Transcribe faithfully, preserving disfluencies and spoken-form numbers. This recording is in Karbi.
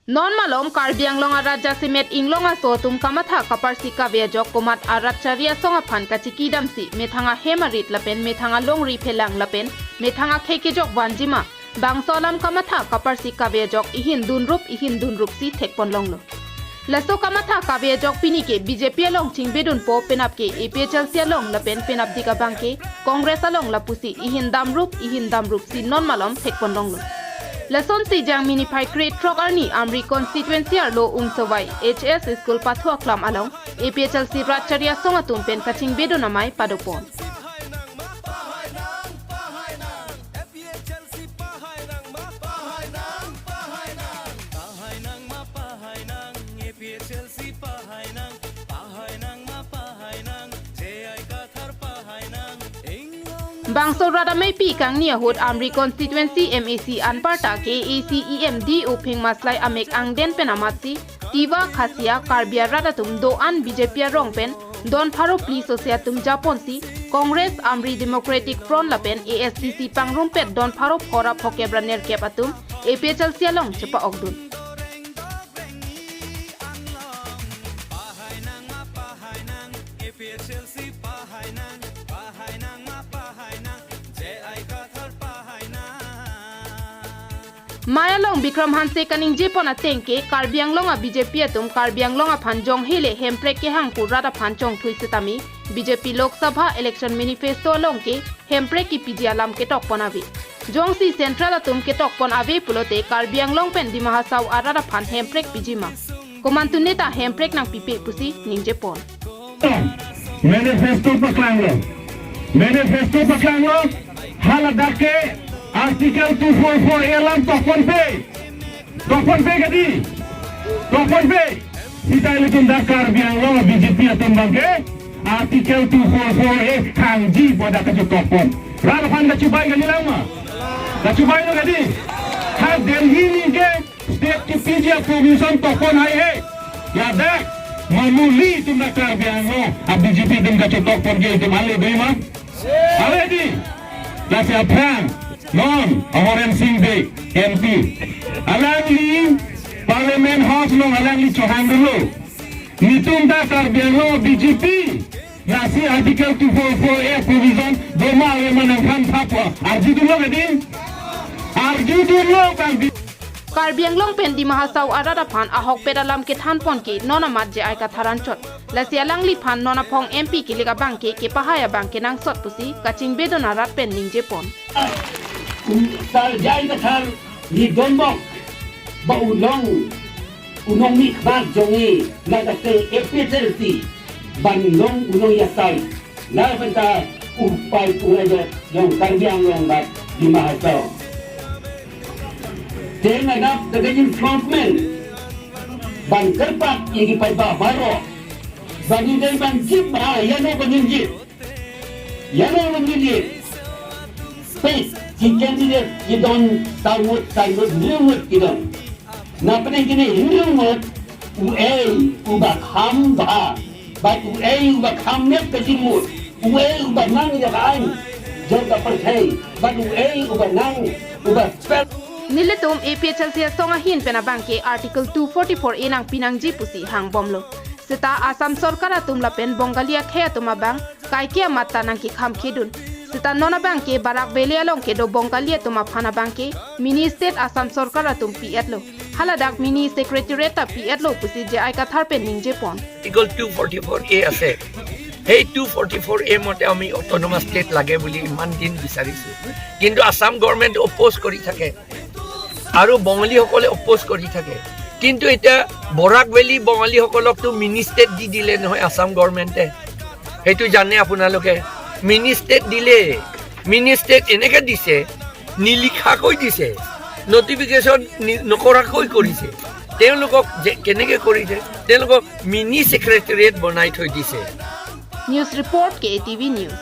Non malom Karbi Anglong arat jasemet inglong aso atum kamatha kaparsi kave ajok komat arat chari asong aphan kachiki damsi methang ahem arit lapen methang alongri phelang lapen methang akhei kejok vanjima bangso alam kamatha kaparsi kave ajok ihin dunrup ihin dunrupsi thekpon longlo. Laso kamatha kave ajok pini ke B J P along chingbedunpo penap ke A P H L C along lapen penapdik abang ke Congress along lapusi ihin damrup ihin damrupsi non malom thekpon longlo. Lasonsi Jangmi niphai krethrok arni Amri constituency arlo Umsovai H S school pathu aklam along A P H L C rat chari asong atum pen kachingbedun amei padopon. Bangso rat ameipi kangni ahut Amri constituency M A C anparta K A A C E M D O Phingmaslai amek angden pen amatsi Tiwa Khasia Karbi arat atum do-an B J P arong pen don pharo phli sose atum japonsi Congress, Amri Democratic Front lapen A S D C pangrumpet don pharo phora phokep ra nerkep atum A P H L C along chepa-okdun. Mei along Bikram Hanse kaningjepon ateng ke Karbi Anglong a B J P atum Karbi Anglong aphan jonghe le hemprek kehang pu rat aphan chongthui setame B J P Lok Sabha election manifesto along ke hemprek kipiji alam ketokpon ave. Jongsi central atum ketokpon ave pulote Karbi Anglong pen Dima Hasao arat aphan hemprek piji ma? Komantu neta hemprek nangpipe pusi ningjepon. Manifesto paklanglo. Manifesto paklanglo. Haladak ke Article two four four A alam tokponpe. Tokponpe kadi? Tokponpe. Sita ilitum dak Karbi Anglong B J P atum abang ke Article two four four A hangji pu dak kachetokpon. Rat aphan kachubai kalilang ma? Kachubailo kadi? Ha Delhi ni ke state kipiji a-provision tokpon hai he. Ladak mamuli atum dak Karbi Anglong a B J P atum kachetokpon ke itum ale doi ma? Ale di. Lasi aphrang non Amaran Sing Bey M P, alangli Parliament House along alangli chohangdunlo. Netum ta Karbi Anglong B J P, lasi Article two four four A provision doma ave ma nangthan thapwa, arjudunlo kadi? Arjudunlo Karbi. Karbi Anglong pen Dima Hasao arat aphan ahokpet alam kethanpon ke non amat J I Kathar anchot. Lasi alangliphan non aphong M P kilik abang ke kepahai abang kenangsot pusi kachingbedun arat pen ningjepon. Sar J I Kathar ni donbok ba unong, unong ni khmat jongji ladak ke A P H L C ban long unong yasai. La penta upai pura jong Karbi Anglong bat Dima Hasao. Teng anap daga improvement ban kerpak igi pai ba baro. Ban idai ban jip ba ya no ban jip. Ya no ban jip. Pes si candidate kidon tawut tawut limut kidon. Na pene kini hindu ngot uei uba kham ba, bat uei uba kham nep kajimut, uei uba nang ya kain jor ka perthei, bat uei uba nang uba spel. Nelitum A P H L C asong ahin pen abang ke Article two forty-four A nangpi nangji pusi hangbomlo. Seta Assam sorkar atum lapen Bongali akhei atum abang kaike amat ta nangkekham kedun. Seta non abang ke Barak Valley along kedo Bongali atum aphan abang ke mini state Assam sorkar atum pi-etlo. Haladak mini secretariat ta pi-etlo pusi J I Kathar pen ningjepon. Article two forty-four A আছে। সেই two forty-four A মতে আমি autonomous state লাগে বুলি ইমান দিন বিচাৰিছো, কিন্তু Assam government opposed কৰি থাকে আৰু বঙালীসকলে অপ'জ কৰি থাকে। কিন্তু এতিয়া বৰাক ভেলী বঙালীসকলকতো মিনি ষ্টেট দি দিলে নহয় আছাম গভৰ্ণমেণ্টে, সেইটো জানে আপোনালোকে। মিনি ষ্টেট দিলে, মিনি ষ্টেট এনেকে দিছে, নিলিখাকৈ দিছে, নটিফিকেশ্যন নি-, নকৰাকৈ কৰিছে। তেওঁলোকক যে কেনেকে কৰিছে, তেওঁলোকক মিনি ছেক্ৰেটেৰিয়েট বনাই থৈ দিছে। News report, K A T V News.